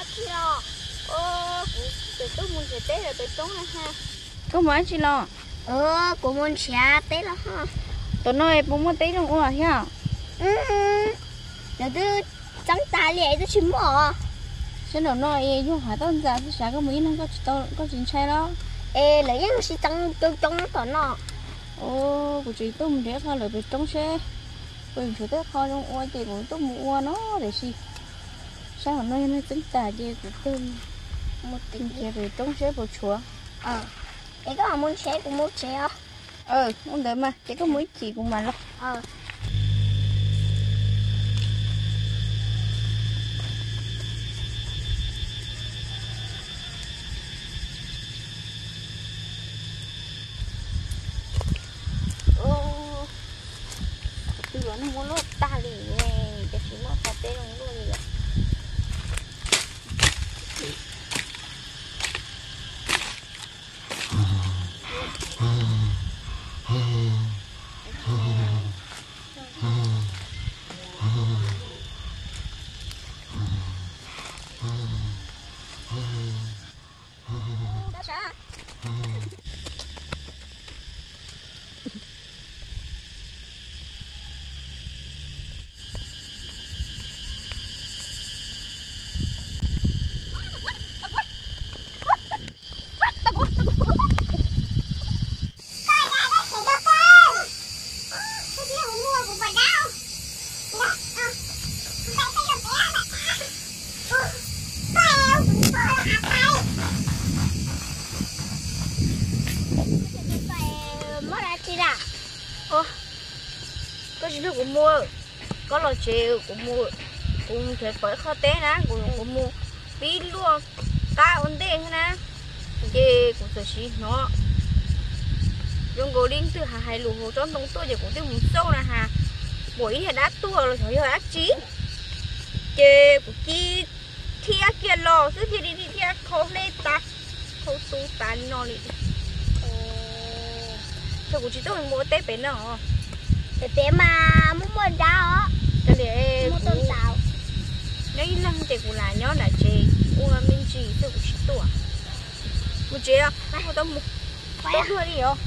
Tsis los, kuv tseem tuaj mus nrhiav teb lawm pem roob na ha. Koj mus dab tsi los? Kuv mus nrhiav teb los ho. Tam no es puas muaj teb zoo ua thiab? Lawv twb txeeb tag li twb tsis muaj. Sab nraum no es yog hav toj ntxas xwb sav, koj mus ib leeg koj tsis ntshai los? Es lawv yeej sib txeeb coob coob tom no. Kuv tseem tuaj mus nrhiav qho lawm pem roob seb puas nrhiav tau qho zoo ua ces kuv tuaj mus ua no tiam sis sab nraum no yog neeg txeeb tag ces kuv tuaj mus nrhiav pem roob seb puas tshuav. Es koj mus nrhiav kuv mus tsev os. Ua ntawd mas ces koj mus ib chim kuv mam los. Twb los neeg muab luaj tag li ne, tiam sis muaj qhov teb zoo luaj li lawm. Muab dab tsi na? Koj tsis nrog kuv mus, koj los tsev, kuv mus, kuv mus nrhiav pom ib qho teb na, kuv, kuv mus pib luaj qab ua ntej thiab na, ces kuv txawm sim hnov zoo nkaus li twg hais lus hauv tsob ntoo tuaj ces kuv thiaj mus xauj na has, pom ib niag dab tuag los xyov yog dab tsi, ces kuv cia li thiab kiag los xwb thiaj li thiab qhau hleb tas, qhau tu tas li no li. Ces kuv tsis tuaj mus ua teb pem no. Pem pem mas muaj muaj dab os. Nyob ib leeg ces kuv lam nyob nram tsev ua me ntsis xwb kuv tsis tuaj. Mus tsev os, mus tau mus. Tuaj tuaj li os.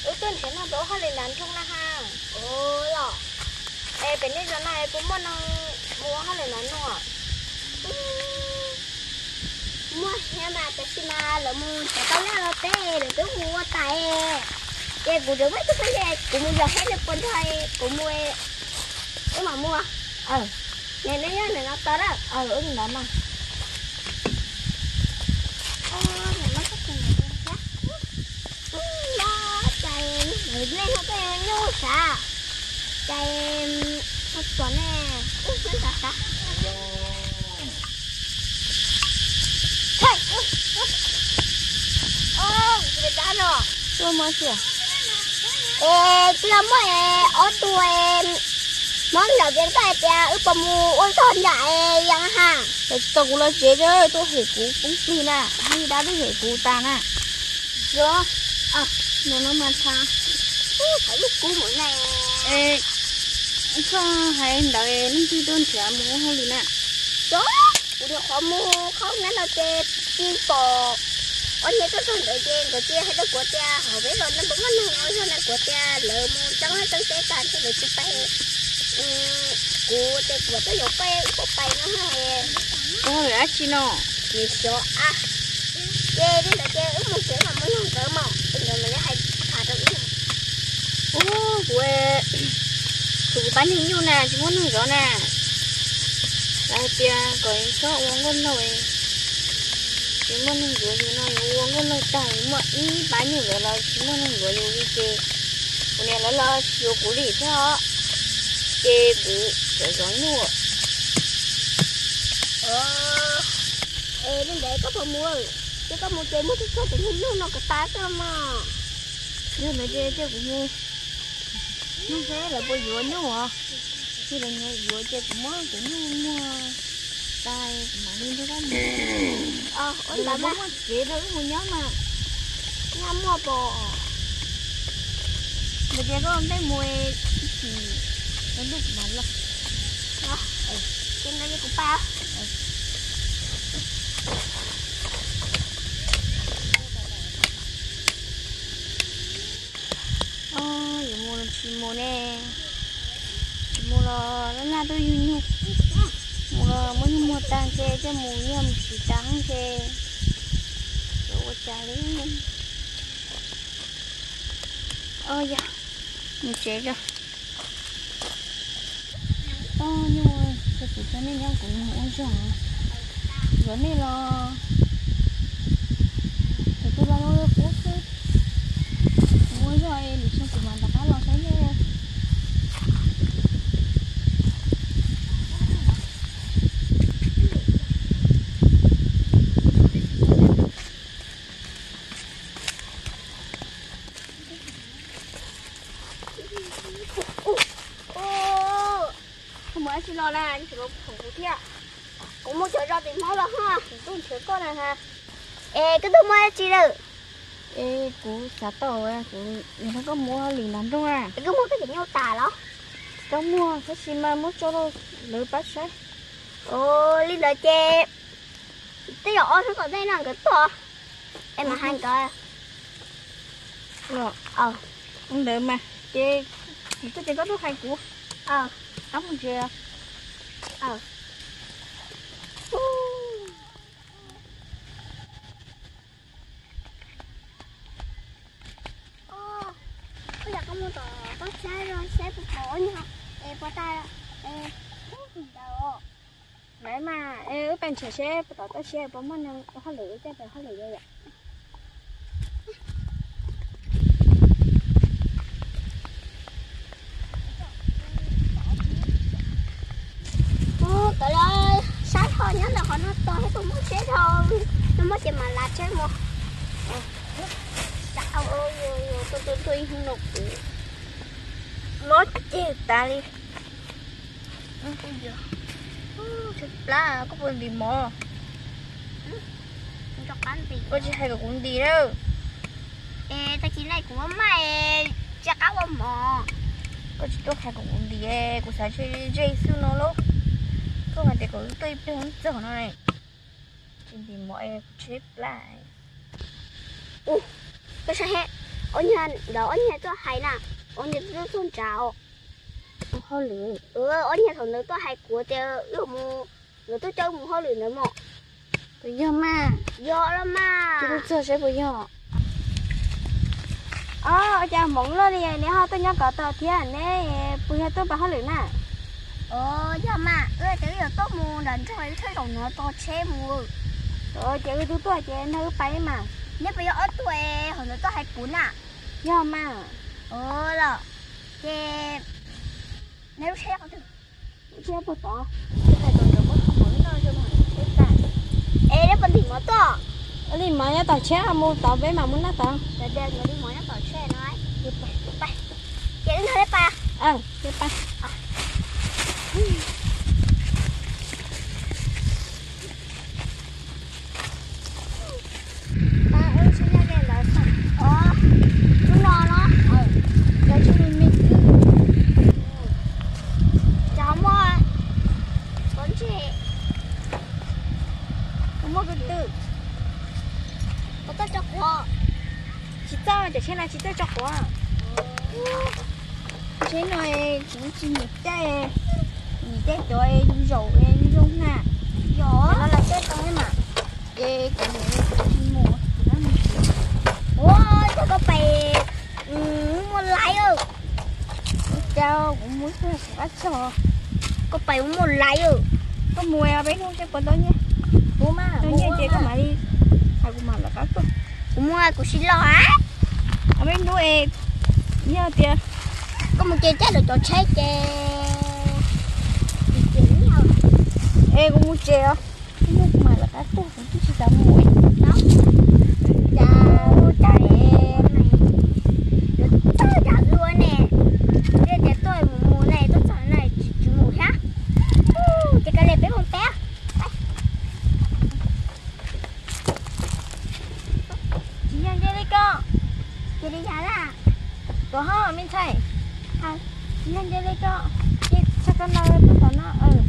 Es wb tuaj nrhiav neeg rau ua hauj lwm nram nroog na ha. Es pem nej zos no es puas muaj neeg mus ua hauj lwm nram nroog? Muaj thiab mas, tab sis mas lawv mus nrhiav tau laj los teb lawv twb mus ua tas. Ces kuv tseem muaj ib tug phooj ywg, kuv mus yos thiab nws puas nrog kuv mus, wb mam mus. Nws nyob ntawm no tos na. Wb mus ntawd mas. Cas nej ho tuaj nyuaj sav, cas ho txom nej ub xwb sav sav. Tuaj muaj es ob tug Hmoob nram tias koj hais tias wb puas mus ua zog nram es yog ha. Tau kuv los tsev, tuaj hem kuv poob plig na, haj li dab twb hem kuv tas na. Zoo, no no mas tha, thaum lub kub mus na. Koj hais ntawd leej twg tuaj nrhiav mus ua hauj lwm na? Zoo, kuv nyuam qhuav mus khoob nab no ces tsis pom ob niag tuaj txog ntawd ces nkawd cia hais rau kuv tias hauv peb zos no puas muaj neeg ua zog na, kuv tias lawv mus tseeb tseeb teb tas ces lawv tsis pais, kuv ces kuv tuaj yuav peb ub puas pais no. Ua hauj lwm dab tsi no? Nws xyov a. Ces li ntawd ces wb mus tsev mam mus nug nkawd mas nkawd mam li hais tham rau wb. Ub, kuv, kuv pab neeg nyuj na, tsis muaj neeg zov na. Lawv hais tias kom txhob ua nkauj laug, tsis muaj neeg yuav yus no, yus ua nkauj laug tag yus muaj ib pab nyuj lawm los tsis muaj neeg yuav yus li ces kuv niam lawv los tsis yuav kuv li thiab os. Ces kuv txawm zov nyuj. Es li ntawd koj puas mus? Ces koj mus ces muab txhua tus neeg nyuj no kom tas xwb mog. Yog ntawd ces cia kuv mus nug seb lawv puas yuav nyuj os. Ces lawv yuav ces kuv muab kuv nyuj muag tas kuv mam li nrog koj mus. Ua ntawd mas muaj tsev rau wb mus nyob mas. Nyaj muaj pom. Ntawd ces koj npej mus ib chim, lwm hnub kuv mam los. Ces ntawd ces kuv pais. Yuav mus los tsis mus ne? Tsis mus los laj laj tuaj yug nyuj. Mus los muab nyuj muag tag ces coj mus, yog mus tsis tag ces yuav ua cas li. Yog mus tsev tso. Tau nyuj, tso kuv tso nej nyob kuv mus ua zog. Yuav nej los kuv tus los qub xwb. Kuv ua zog es lwm xyoo kuv mam rov qab los saib nej. Koj mus dab tsi los na, tseem los phoom kuv thiab. Kuv mus cov zos tim Hmoob los ha, kuv tuaj nrhiav koj na ha. Es koj tuaj muaj dab tsi lawm? Es kuv xav tau, kuv nrog koj mus ua hauj lwm nram nroog na. Es koj muag koj cov nyuj tas los? Tsis tau muag, tab sis mas muab tso rau lawv pab saib. Ua li ntawd ces twb yog ob hnub tom ntej no nkawd tuaj, es mam hais nkawd. Los ntawd mas ces kuv tuaj ces koj tuaj hais kuv. Koj mus tsev. Koj yog koj mus tom toj siab saib puas pom nyuj es puas tau ntawd. Lawv mas wb pais nrhiav seb puas tom toj siab puas muaj neeg ua hauj lwm, wb caij pais hauj lwm yom. Ua, kawg los sab ho nyob ntawm qhov no tos seb puas muaj tsheb dhau, yog muaj ces mam lav tsheb mus. Tuaj tuaj tuaj ib hnub no kuv mob ceg tas li. Tsheb plab, koj puas ntim mov? Koj tsis hais kom kuv ntim na. Es tag kis no kuv mob maj, tsis qab ua mov. Koj tsis tuaj hais kom kuv ntim, kuv xav ze ze xwb no lauj. Koj hais tias kom wb tuaj ib pliag wb txog no ne. Tsis ntim mov es kuv tsheb plab. Koj saib, ob niag ntawd ob niag tuaj hais na, ob niag tuaj txog nrad os. Ob niag thaum ntawd tuaj hais kuv tias wb mus, nkawd tuaj coj wb mus hauj lwm ntawd mos. Puas yog mas? Yog los mas. Tuaj txog saib puas yog. Os, ua cas hmoov loj li neb ho tuaj nyob ko taw thiab, neb puas yog tuaj pab hauj lwm na? Os, yog mas, wb tias wb yuav tuaj mus nram nroog, wb thawj zaum no tos tsheb mus. Ces wb twb tuaj ces nrog wb pais mas. Neb puas yog ob tug es hauv ntawd tuaj hais kuv na? Yog mas. Os, los ces neb lub tsheb qhov twg? Lub tsheb puag tod. Es neb puas ntim mov tuaj? Ntim mov nyob tom tsheb, mus tod peb mam mus noj tod. Ntim mov nyob tom tsheb no. Ces wb nrog neb pais. Os, lub no no. Cov tsis me me xwb. Cov muaj, cov ntshe, cov muaj ko tw, ko txawj tso quav. Tsis txawj, cov tsheb no tsis txawj tso quav. Tsheb no kuv tsis nyiam caij, nyiam caij cov zaum zoo na. Yog no lawv caij tau mas, ces kuv tsis mus. Ua, cov koj pais muaj laiv. Cas kuv mus ib pliag kuv qab tso. Koj pais ua muaj laiv. Koj mus peb hnub seb puas tau nyiaj. Kuv mas tau nyiaj ces koj mam li hais kuv mam lawv qab tuaj. Kuv mus kuv sim los a. Peb hnub es yog tias koj mus ces caij lawv cov tsheb ces es kuv mus tsev os. Ib hnub kuv mam lawv qab tuaj, kuv twb tsis xav mus. Cas cas es Yog nce li ko, ces tshaj koj no tuaj tom no.